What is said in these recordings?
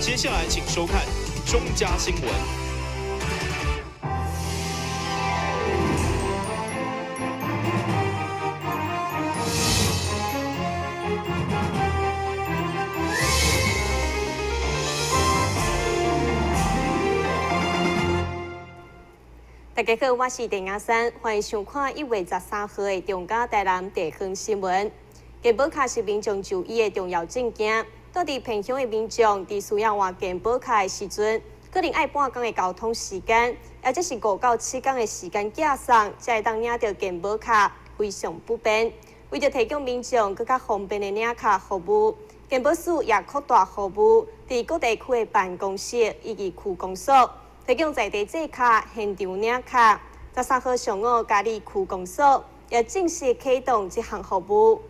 接下來請收看中嘉新聞。大家好，我是鄭雅珊，歡迎收看1月13號的中嘉台南地方新聞。健保卡是民眾就醫的重要證件，蹛佇偏鄉的民眾佇需要換健保卡的時陣，可能愛半工的交通時間，抑者是5到7工的時間寄送，才會當領著健保卡，非常不便。為著提供民眾閣較方便的領卡服務，健保署也擴大服務，佇各地區的辦公室以及區公所，提供在地制卡、現場領卡。13號上午，嘉里區公所也正式啟動這項服務。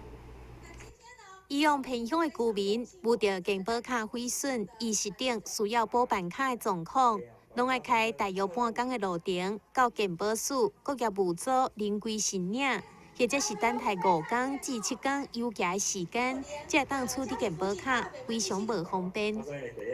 以往偏鄉的居民，拄著健保卡毀損、遺失等需要補辦卡的狀況，攏愛開大約半工的路程到健保署各業務組臨櫃申領，或者是等待5工至7工有效的時間，才會當處理健保卡，非常無方便。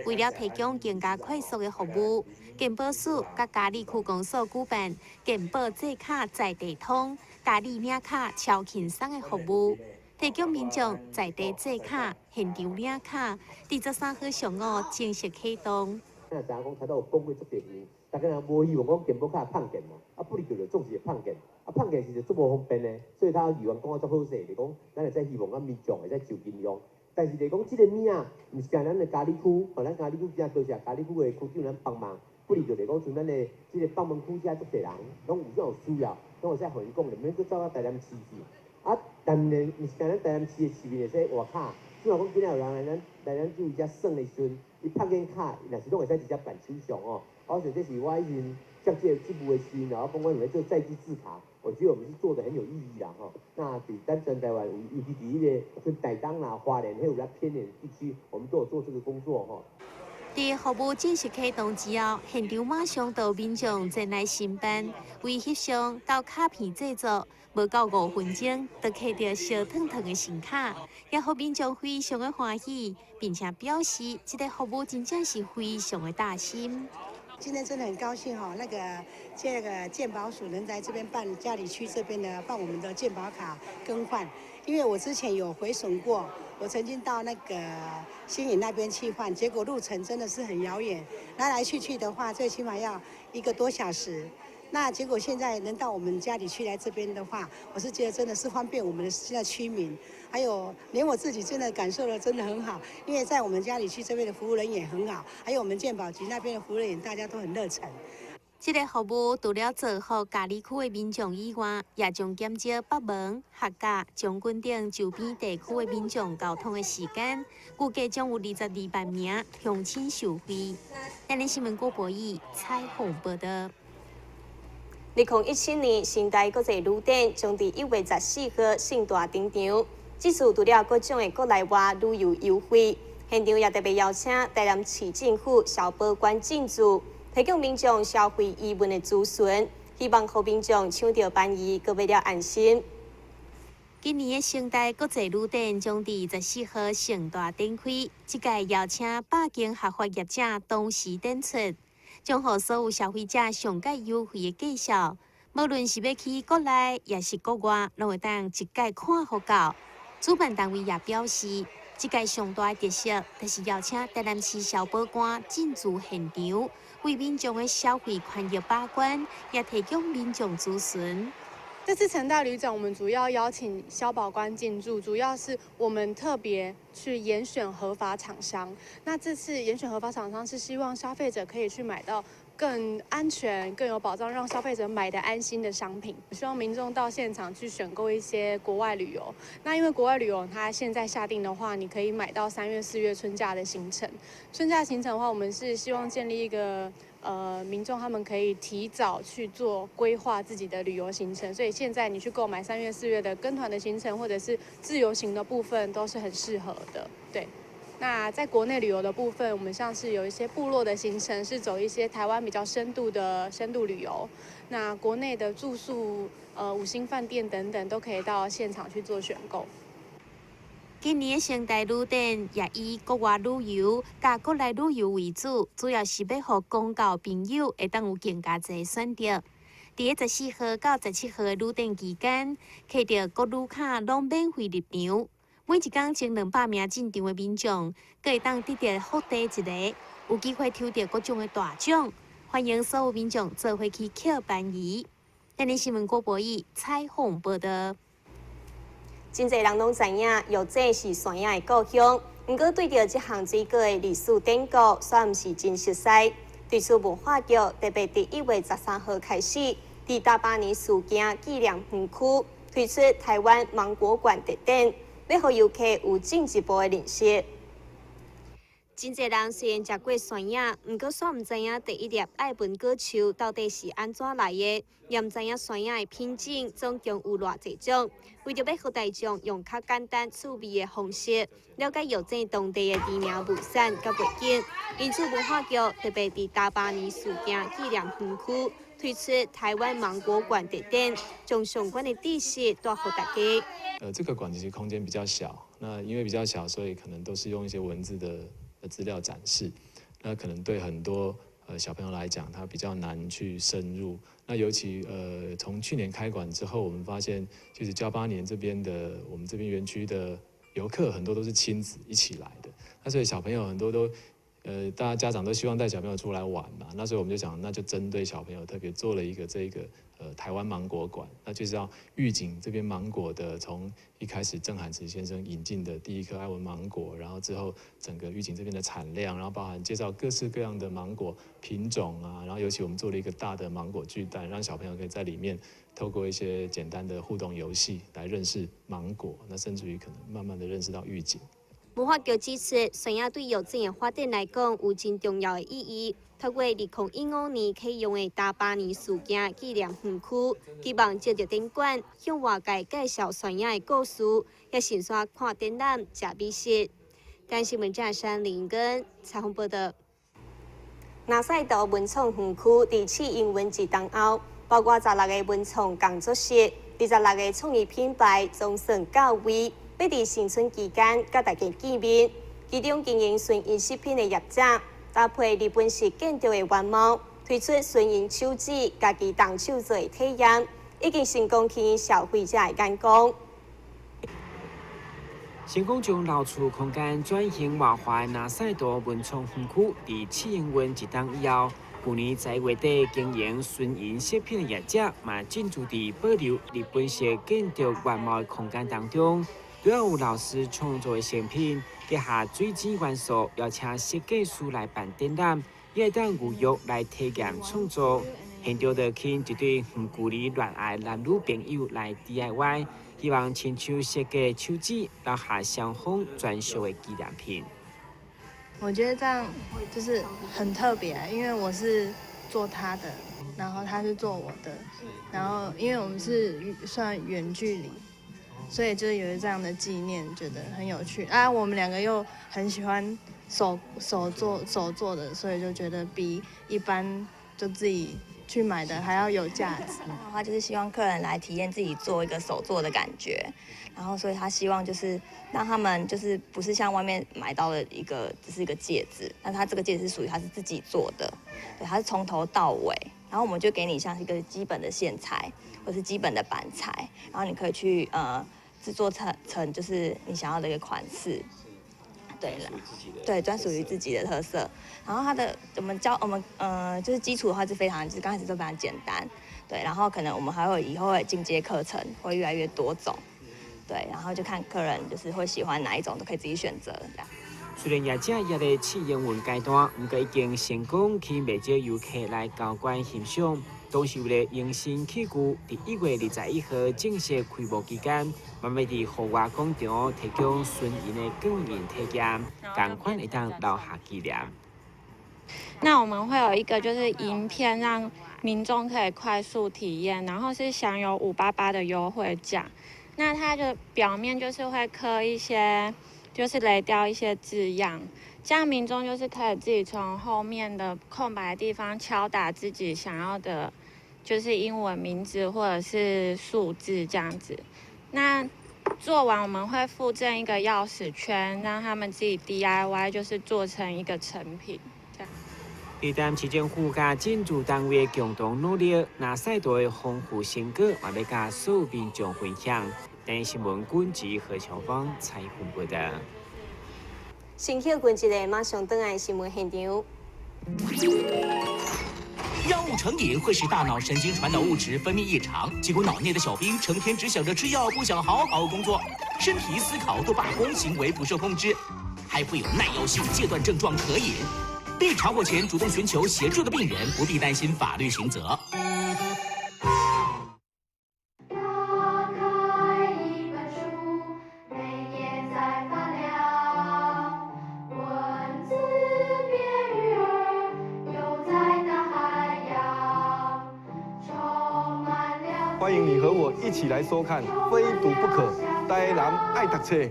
為了提供更加快速的服務，健保署佮嘉里區公所舉辦健保制卡在地通、嘉里領卡超輕鬆的服務，提供民眾在地制卡、現場領卡，佇13號上午正式啟動。咱知影講，頭拄有講過足濟遍，逐家若無希望講健保卡放電嘛，啊，不如就總是會放電，啊，放電時就足無方便的，所以頭議員講啊足好勢，就講咱會使希望咱民眾會使就近用。但是就講這個物仔，毋是干咱的嘉里區，吼，咱嘉里區真多謝嘉里區的區長咱幫忙，不如就是講像咱的這個北門區遮足濟人，攏有這種需要，攏會使予𪜶講，毋免閣走到台南市去。啊，但是毋是干咱台南市的市民會使換卡，雖然講今仔有人來咱來咱住遮耍的時陣，伊拍緊卡，若是攏會使直接辦手續哦。我想這是我以前接這個職務的時陣，我講阮有咧做在地制卡，我覺得我們是做得很有意義啦吼。那佇咱全台灣，尤其佇彼個像台東啦、花蓮，彼有較偏遠地區，我們都有做這個工作吼。佇服務正式啟動之後，現場馬上就有民眾前來申辦，為翕相到卡片製作，無夠5分鐘就摕著燒燙燙的新卡，也予民眾非常的歡喜，並且表示這個服務真正是非常的貼心。今天真的很高興哈，那個這個健保署能在這邊辦嘉里區這邊呢辦我們的健保卡更換，因為我之前有毀損過，我曾經到那個新營那邊去換，結果路程真的是很遙遠，來來去去的話，最起碼要1個多小時。那結果現在能到我們嘉里區來這邊的話，我是覺得真的是方便我們的現在區民，還有連我自己真的感受的真的很好，因為在我們嘉里區這邊的服務人員也很好，還有我們健保局那邊的服務人員，大家都很熱忱。這個服務除了造福嘉里區的民眾以外，也將減少北門、客家、將軍等周邊地區的民眾交通的時間，估計將有22萬名鄉親受惠。咱的新聞郭博義採訪報道。2017年，成大國際旅展將佇1月14號盛大登場。這次除了各種的國內外旅遊優惠，現場也特別邀請台南市政府消保官進駐，提供民眾消費疑問的諮詢，希望予民眾搶著便宜，閣買了安心。今年的成大國際旅展將佇14號盛大展開，這屆邀請100間合法業者同時展出，將予所有消費者上蓋優惠的介紹。無論是欲去國內，抑是國外，攏會當一概看予夠。主辦單位也表示，這屆上大的特色，就是邀請台南市消保官進駐現場，為民眾的消費權益把關，也提供民眾諮詢。這次成大旅展，我們主要邀請消保官進駐，主要是我們特別去嚴選合法廠商。那這次嚴選合法廠商是希望消費者可以去買到更安全、更有保障，讓消費者買得安心的商品。希望民眾到現場去選購一些國外旅遊。那因為國外旅遊，它現在下訂的話，你可以買到3月、4月春假的行程。春假行程的話，我們是希望建立一個民眾他們可以提早去做規劃自己的旅遊行程，所以現在你去購買3月、4月的跟團的行程，或者是自由行的部分，都是很適合的。對，那在國內旅遊的部分，我們像是有一些部落的行程，是走一些台灣比較深度的深度旅遊。那國內的住宿、5星飯店等等，都可以到現場去做選購。今年的成大旅展也以國外旅遊佮國內旅遊為主，主要是欲予公教朋友會當有更加濟選擇。佇咧14號到17號的旅展期間，摕著國旅卡攏免費入場。每一工前200名進場的民眾，閣會當得著福袋一个，有機會抽著各種的大獎。歡迎所有民眾做伙去抾便宜。電視新聞郭博義採訪報導。真濟人攏知影，玉井是山仔的故鄉。毋過對著這項水果的歷史典故，煞毋是真熟似。對此，文化局特別佇1月13號開始，佇大巴年事件紀念園區推出台灣芒果館特展，欲予遊客有進一步的認識。真濟人雖然食過山仔，毋過煞毋知影第一粒愛文果樹到底是按怎來的，也毋知影山仔的品種總共有偌濟種。為著欲予大眾用較簡單趣味的方式了解玉井當地的知名物產佮背景，因此文化局特別佇大巴年事件紀念園區推出台灣芒果館特展，將相關的知識帶予大家。這個館其實空間比較小，那因為比較小，所以可能都是用一些文字的資料展示，那可能對很多小朋友來講，他比較難去深入。那尤其從去年開館之後，我們發現，就是噍吧哖這邊的我們這邊園區的遊客很多都是親子一起來的，那所以小朋友很多都大家家長都希望帶小朋友出來玩嘛，那所以我們就想，那就針對小朋友特別做了一個這個台灣芒果館，那就是要玉井這邊芒果的從一開始鄭涵慈先生引進的第一顆愛文芒果，然後之後整個玉井這邊的產量，然後包含介紹各式各樣的芒果品種啊，然後尤其我們做了一個大的芒果巨蛋，讓小朋友可以在裡面透過一些簡單的互動遊戲來認識芒果，那甚至於可能慢慢的認識到玉井。文化局指出，山仔對玉井的發展來講有真重要的意義。透過2015年啟用的噍吧哖事件紀念園區，希望藉著展館向外界介紹山仔的故事，也順紲看展覽、食美食。電視新聞記者林根採訪報導。那賽道文創園區佇試營運一冬後，包括16個文創工作室、26個創意品牌，總算到位。欲佇新春期間佮大家見面，其中經營純銀飾品的業者，搭配日本式建築的原貌，推出純銀手指、家己動手做的體驗，已經成功吸引消費者的眼光。成功將老厝空間轉型活化的那賽道文創園區，佇試營運一冬以後，舊年11月底經營純銀飾品的業者，嘛進駐佇保留日本式建築原貌的空間當中。主要有老師創作的成品，結合水晶元素，邀請設計師來辦展覽，也會當預約來體驗創作。現場就吸引一對遠距離戀愛男女朋友來 DIY，希望親手設計手指，留下雙方專屬的紀念品。我覺得這樣就是很特別，因為我是做他的，然後他是做我的，然後因為我們是算遠距離。所以就有這樣的紀念，覺得很有趣啊！我們兩個又很喜歡手做的，所以就覺得比一般就自己去買的還要有價值。的話就是希望客人來體驗自己做一個手做的感覺，然後所以他希望就是讓他們就是不是像外面買到的一個只是一個戒指，那他這個戒指是屬於他是自己做的，對，他是從頭到尾，然後我們就給你像一個基本的線材或是基本的板材，然後你可以去製作成就是你想要的一個款式，對了，對，專屬於自己的特色。然後它的我們教我們就是基礎的話是非常，就是剛開始都非常簡單，對。然後可能我們還會以後會進階課程，會越來越多種，對。然後就看客人就是會喜歡哪一種，都可以自己選擇這樣。雖然業者猶咧試營運階段，毋過已經成功吸引袂少遊客來交關欣賞。同時為了迎新器具，佇1月21號正式開幕期間，嘛欲佇戶外廣場提供純銀的鋼印體驗，仝款會當留下紀念。那我們會有一個就是銀片，讓民眾可以快速體驗，然後是享有588的優惠價。那它的表面就是會刻一些，就是雷雕一些字樣，這樣民眾就是可以自己從後面的空白地方敲打自己想要的，就是英文名字或者是數字這樣子。那做完我們會附贈一個鑰匙圈，讓他們自己 DIY，就是做成一個成品。這樣。佇台南市政府佮進駐單位共同努力，那賽道的豐富成果嘛欲佮所有民眾分享。台視新聞軍籍何喬芳採訪報道。先歇睏一下，馬上轉來新聞現場。藥物成癮會使大腦神經傳導物質分泌異常，結果腦內的小兵成天只想着吃藥，不想好好工作，身體思考都罷工，行為不受控制，還會有耐藥性戒斷症狀可引。被查獲前主動尋求協助的病人，不必擔心法律刑責。打開一本書，每頁在發亮，文字變魚兒，游在大海洋，充滿了。歡迎你和我一起來收看《非讀不可》，台南愛讀冊。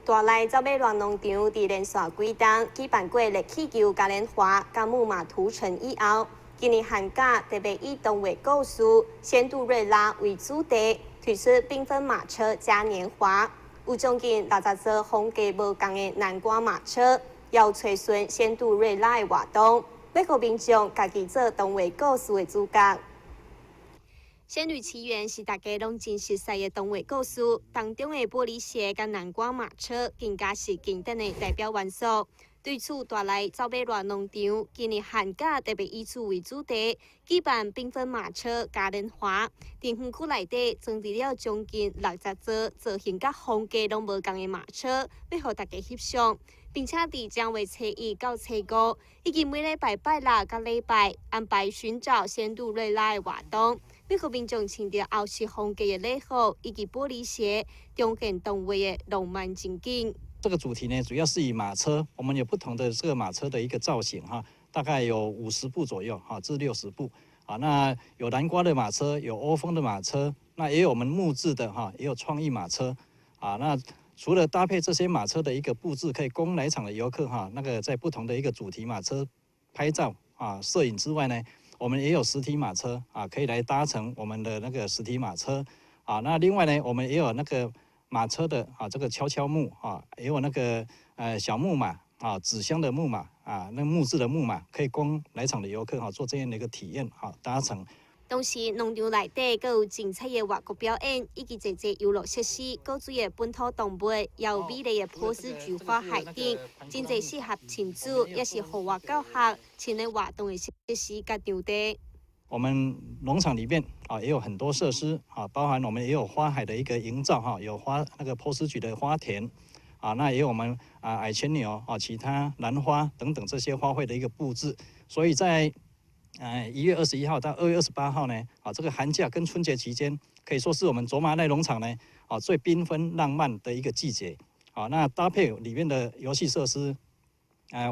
大內走馬樂農場佇連續幾冬舉辦過熱氣球嘉年華、佮木馬屠城以後，今年寒假特別以動畫故事《仙杜瑞拉》為主題，推出繽紛馬車嘉年華，有將近60座風格無仝的南瓜馬車，也有揣孫仙杜瑞拉的活動，欲予民眾家己做動畫故事的主角。《仙履奇緣》是大家攏真熟悉的動畫故事，當中的玻璃鞋佮南瓜馬車更加是經典的代表元素。對此，大內走馬樂農場今年寒假特別以此為主題，舉辦繽紛馬車嘉年華。佇園區內底裝置了將近60座造型佮風格攏無仝的馬車，欲予大家翕相。並且佇正月初一到初五，以及每禮拜拜六佮禮拜安排尋找仙杜瑞拉的活動。欲予民眾穿著歐式風格的禮服，以及玻璃鞋，重現動畫的浪漫情景。這個主題呢，主要是以馬車，我們有不同的這個馬車的一個造型哈，大概有50部左右哈，至60部啊。那有南瓜的馬車，有歐風的馬車，那也有我們木質的哈，也有創意馬車啊。那除了搭配這些馬車的一個佈置，可以供來場的遊客哈，那個在不同的一個主題馬車拍照啊、攝影之外呢，我們也有實體馬車啊，可以來搭乘我們的那個實體馬車啊。那另外呢，我們也有那個馬車的啊，這個蹺蹺木啊，也有那個小木馬啊，紙箱的木馬啊，那木質的木馬，可以供來場的遊客哈做這樣的一個體驗啊，搭乘。同時，農場內底閣有精彩的外國表演，以及濟濟遊樂設施，閣水的本土動物，也有美麗的波斯菊花海景，真濟適合親子，也是戶外教學、親子活動的設施佮場地。我們農場裡面啊，也有很多設施啊，包含我們也有花海的一個營造哈，有花那個波斯菊的花田啊，那也有我們啊矮牽牛啊，其他蘭花等等這些花卉的一個佈置，所以在1月21號到2月28號呢，啊，這個寒假跟春節期間，可以說是我們卓瑪賴農場呢，啊，最繽紛浪漫的一個季節。啊，那搭配裡面的遊戲設施，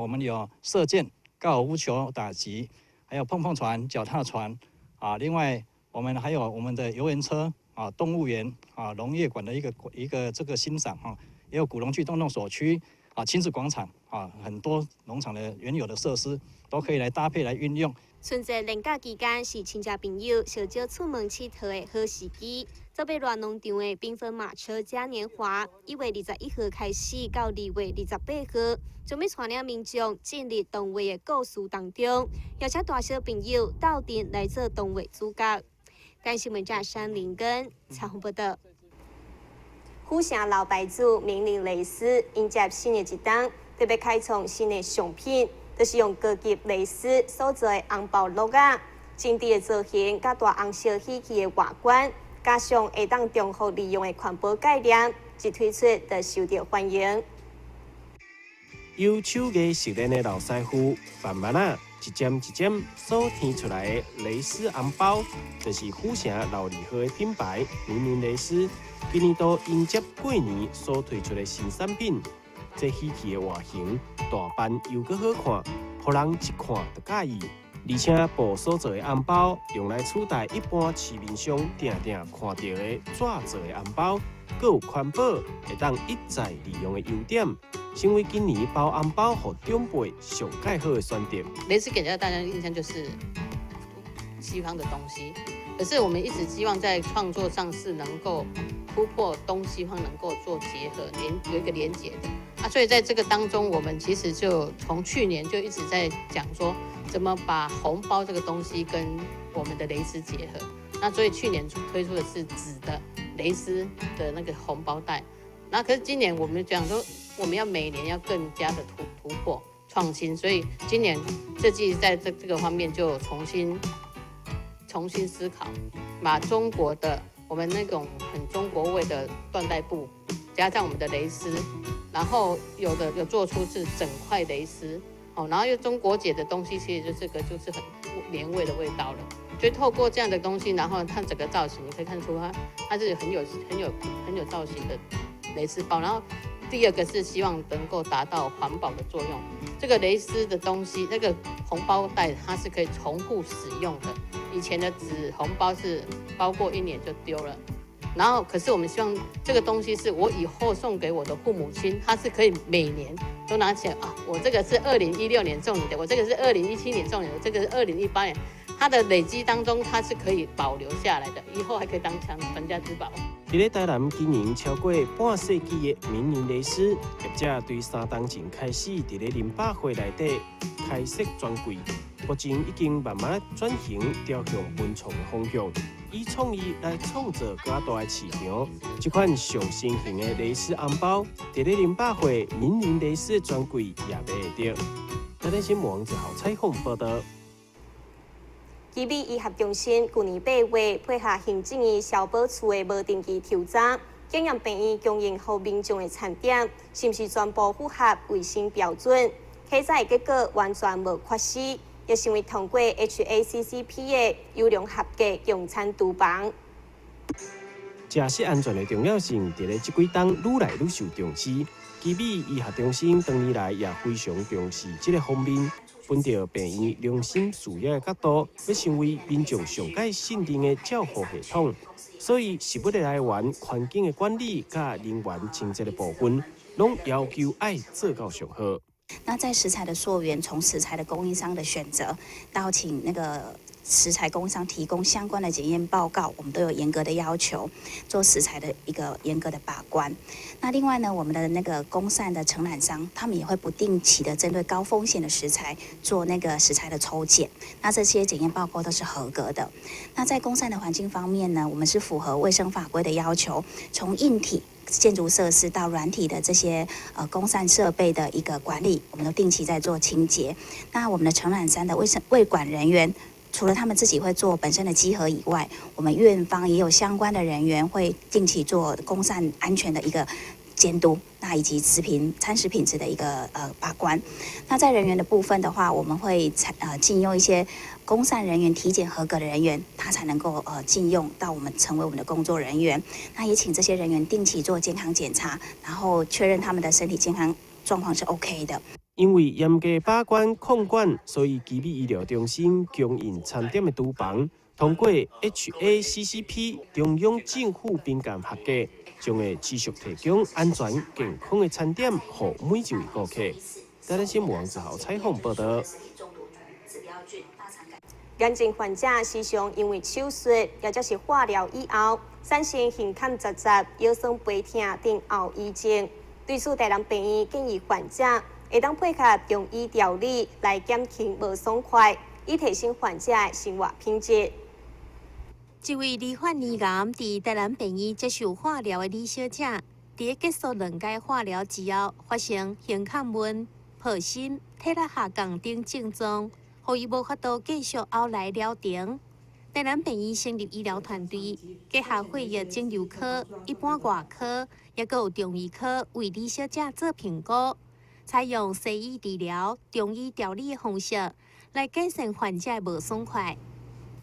我們有射箭、高爾夫球打擊，還有碰碰船、腳踏船，啊，另外我們還有我們的遊園車，啊，動物園，啊，農業館的一個這個欣賞哈，也有古農具動動手區，啊，親子廣場，啊，很多農場的原有的設施都可以來搭配來運用。春節連假期間是親戚朋友相招出門𨑨迌的好時機。走馬樂農場的繽紛馬車嘉年華，1月21號開始到2月28號，準備帶領民眾進入動畫的故事當中，邀請大小朋友鬥陣來做動畫主角。台視新聞記者山林根採訪報道。府城老牌子明玲蕾絲迎接新的一冬，特別開創新的商品。就是用高級蕾絲所做的紅包橐仔，精緻的造型，佮大紅色喜氣的外觀，加上會當重複利用的環保概念，一推出就受到歡迎。由手藝熟練的老師傅慢慢仔一針一針所添出來的蕾絲紅包，就是府城老字號的品牌明玲蕾絲，今年度迎接過年所推出的新產品。這喜氣的外形，大範又閣好看，予人一看就佮意。而且布所做的紅包，用來取代一般市面上定定看著的紙做的紅包，閣有環保，會當一再利用的優點，成為今年包紅包予長輩上蓋好的選擇。蕾絲給大家印象就是西方的東西，可是我們一直希望在創作上是能夠突破東西方，能夠做結合，連有一個連結的。啊，所以在這個當中，我們其實就從去年就一直在講說，怎麼把紅包這個東西跟我們的蕾絲結合。那所以去年推出的是紙的蕾絲的那個紅包袋。那可是今年我們講說，我們要每年要更加的突破創新，所以今年這季在這個方面就重新思考，把中國的我們那種很中國味的緞帶布，加上我們的蕾絲，然後有的有做出是整塊蕾絲哦，然後又中國結的東西，其實就這個就是很年味的味道了。就透過這樣的東西，然後它整個造型，你可以看出它是很有很有很有造型的蕾絲包。然後第二個是希望能夠達到環保的作用。這個蕾絲的東西，那個紅包袋它是可以重複使用的。以前的紙紅包是包過一年就丟了，然後可是我們希望這個東西是我以後送給我的父母親，他是可以每年都拿起來啊，我這個是2016年送你的，我這個是2017年送你的，這個是2018年，它的累積當中它是可以保留下來的，以後還可以當傳家之寶。佇咧台南經營超過半世紀的明寧蕾絲業者，對3冬前開始佇咧林百貨內底開設專櫃，目前已經慢慢轉型，朝向文創的方向，以創意來創造閣較大的市場。這款上新型的蕾絲紅包，佇咧林百貨明寧蕾絲專櫃也買會著。台南新聞王子豪採訪報導。奇美醫學中心舊年8月配合行政院消保處的無定期抽查，檢驗病院供應予民眾的餐點是毋是全部符合衛生標準？體檢的結果完全無缺失，也成為通過 HACCP 的優良合格供餐廚房。食食安全的重要性，佇咧這幾冬愈來愈受重視。奇美醫學中心長年來也非常重視這個方面，本著病院良心事業的角度，欲成為民眾上蓋信任的照護系統，所以食物的來源、環境的管理、佮人員清潔的部分，攏要求愛做到上好。那在食材的溯源，從食材的供應商的選擇，到請那個食材供應商提供相關的檢驗報告，我們都有嚴格的要求，做食材的一個嚴格的把關。那另外呢，我們的那個供膳的承攬商，他們也會不定期的針對高風險的食材做那個食材的抽檢，那這些檢驗報告都是合格的。那在供膳的環境方面呢，我們是符合衛生法規的要求，從硬體建築設施到軟體的這些供膳設備的一個管理，我們都定期在做清潔。那我們的承攬商的衛生衛管人員，除了他們自己會做本身的稽核以外，我們院方也有相關的人員會定期做供膳安全的一個監督，那以及食品餐食品質的一個把關。那在人員的部分的話，我們會採進用一些供膳人員體檢合格的人員，他才能夠進用到我們成為我們的工作人員。那也請這些人員定期做健康檢查，然後確認他們的身體健康狀況是 OK 的。因為嚴格把關控管，所以奇美醫療中心供應餐點的廚房通過 HACCP 中央政府評鑑合格，將會持續提供安全健康的餐點，予每一位顧客。台南新聞王子豪採訪報導。癌症患者時常因為手術，或者是化療以後，產生胸坎扎扎、腰酸背痛等後遺症。對此，台南病院建議患者會當配合中醫調理來減輕無爽快，以提升患者的生活品質。一位罹患乳癌佇台南病院接受化療的李小姐，佇結束兩擺化療之後，發生胸坎悶、破心、體力下降等症狀，予伊無法度繼續後來療程。台南病院成立醫療團隊，結合血液腫瘤科、一般外科，抑閣有中醫科，為李小姐做評估，採用西醫治療、中醫調理的方式來改善患者的無爽快。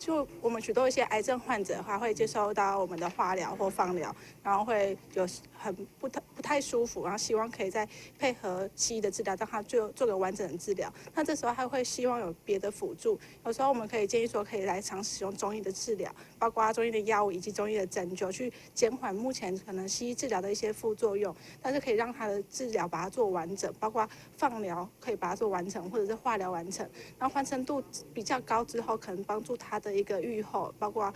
就我們許多一些癌症患者的話，會接受到我們的化療或放療，然後會有很不太舒服，然後希望可以再配合西醫的治療，讓他做做個完整的治療。那這時候他會希望有別的輔助，有時候我們可以建議說，可以來嘗試使用中醫的治療，包括中醫的藥物以及中醫的針灸，去減緩目前可能西醫治療的一些副作用，但是可以讓他的治療把它做完整，包括放療可以把它做完成，或者是化療完成，然後完成度比較高之後，可能幫助他的一個預後，包括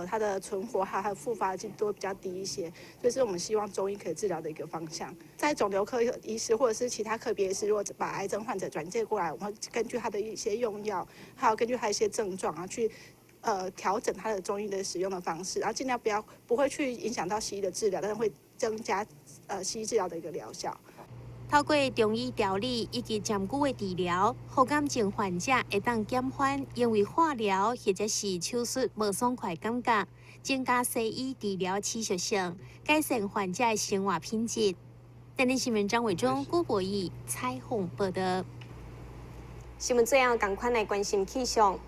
他的存活還有他的復發率都會比較低一些，所以是我們希望中醫可以治療的一個方向。在腫瘤科醫師或者是其他科別醫師，如果把癌症患者轉介過來，我們會根據他的一些用藥，還有根據他一些症狀啊，去調整他的中醫的使用的方式，然後盡量不要不會去影響到西醫的治療，但是會增加西醫治療的一個療效。透過中醫調理以及針灸的治療，予癌症患者會當減緩因為化療或者是手術無爽快感覺，增加西醫治療持續性，改善患者的生活品質。電視新聞張偉忠、郭博義採訪報道。新聞最後，仝款來關心氣象。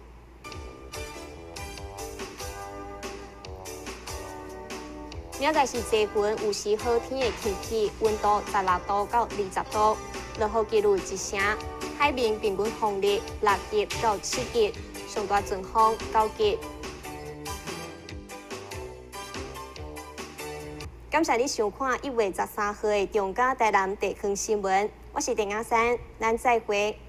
明仔載是多雲，有時好天的天氣，溫度16度到20度，落雨幾率1成。海面平均風力6級到7級，上大陣風9級。感謝你收看1月13號的中嘉台南地方新聞，我是鄭亞珊，咱再會。